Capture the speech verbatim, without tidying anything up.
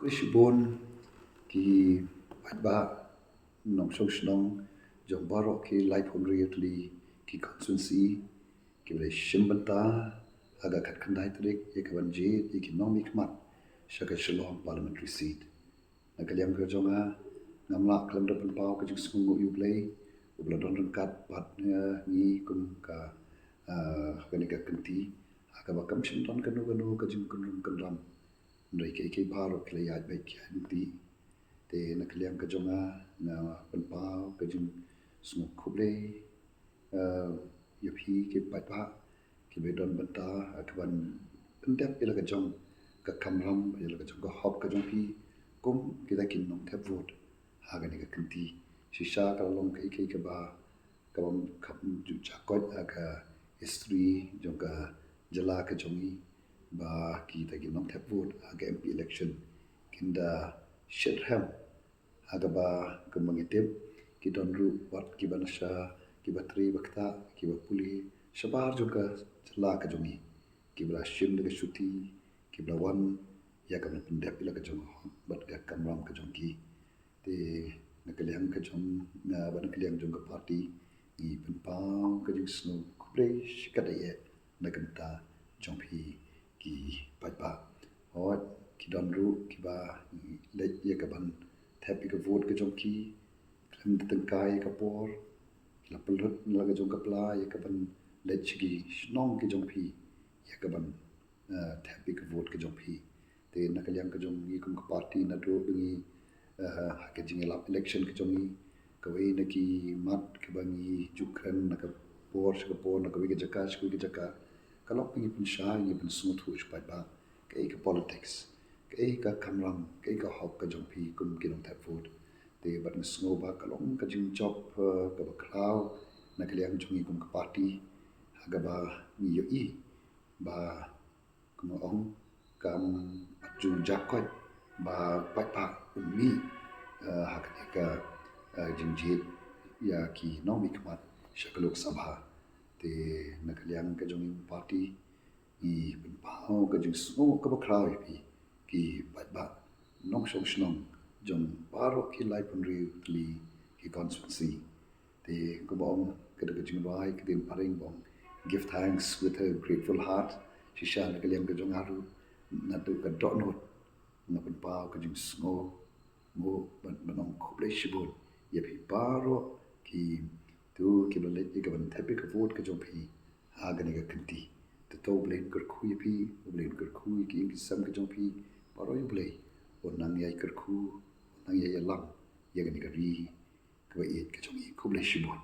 Shibun ki paidbah nongshong shnong jong baroh ki laiphew hynriew tylli ki constituency kiba la shim bynta ha ka khatkhyndai tarik ïa ka ban jied ïa ki nongmihkhmat sha ka Shillong Parliamentary Seat. Na ka liang ka jong nga, ngam lah khlem da pynpaw ka jingsngewnguh ïa U Blei uba la don ryngkat bad ngi kum ka, ah, kane ka kynti ha kaba kam shym don kano kano ka jingkynrum kynram. Hynrei kiei kiei baroh ki la ïaid beit ki ïaid lynti. Te na ka liang ka jong nga, nga pynpaw ka jingsngew khublei, eh, ïa phi ki paidbah kiba don bynta, eh, ka ban pyndep ïa la ka jong ka kamram, ïa la ka jong ka hok ka jong phi kum kita ki nongthep vote ha kane ka kynti. Shisha ka la long kaei kaei kaba, kaba kham ju jakoit ha ka history jong ka jylla ka jong ngi, ba kita ki nongthep vote ha ka M P election kin da shit rhem ha kaba, kumba ngi tip, ki don ruh wat kiba nasa, kiba trei ba ktah, kiba pule shabar jong ka jylla ka jong ngi, kiba la shim da ka shuti, kiba la wan ïa ka ban pyndep ïa la ka jong ka hok bad ka kamram ka jong ki. Te na ka liang ka jong nga bad na ka liang jong ka party, ngi pynpaw ka jingsngew khublei shikatdei eh na ka bynta jong phi ki paidbah. Hooid, ki don ruh kiba leit ïa ka ban thep ïa ka vote ka jong ki khlem da tyngkai ïa ka por, ki la pynlut na la ka jong ka pla ïa ka ban leit sha ki shnong ki jong phi ïa ka ban, eh, thep ïa ka vote ka jong phi. Te na ka liang ka jong ngi kum ka party, naduh ba ngi, eh, ha ka jingïalap election ka jong ngi, kawei na ki mat kaba ngi ju kren na ka por sha ka por, na kawei ka jaka sha kawei ka jaka, ka long ba ngi pynshai, ngi pynsngewthuh sha paidbah kaei ka politics, kaei ka kamram, kaei ka hok ka jong phi kum ki nongthep vote. Te bad nga sngew ba ka long ka jingjop, eh, kaba khraw na ka liang jong ngi kum ka party ha kaba ngi ïohi ba, kumba ong, kam pat ju jakoit ba paidbah un mih, eh, ha kane ka, eh, jingjied ïa ki nongmihkhmat sha ka Lok Sabha. Te na ka liang ka jong ngi party, ngi pynpaw ka jingsngew kaba khraw ïa phi ki paidbah nongshong shnong jong baroh ki laiphew hynriew tylli ki constituency. Te kumba ong ka da ka jingrwai ka dei phareng ba ong, "Give thanks with a grateful heart." Shisha na ka liang ka jong nga ruh, naduh ka dohnud nga pynpaw ka jingsngew, ngew ban, ban ong khublei shibun ïa phi baroh kito kiba leit ïa ka ban thep ïa ka vote ka jong phi ha kane ka kynti. Te to U Blei un kyrkhu ïa phi, U Blei un kyrkhu ïa ki ïing ki sem ka jong phi, baroh ïa U Blei un nang ïai kyrkhu, un nang ïai ïalam ïa kane ka ri kaba ïeit ka jong ngi. Khublei shibun.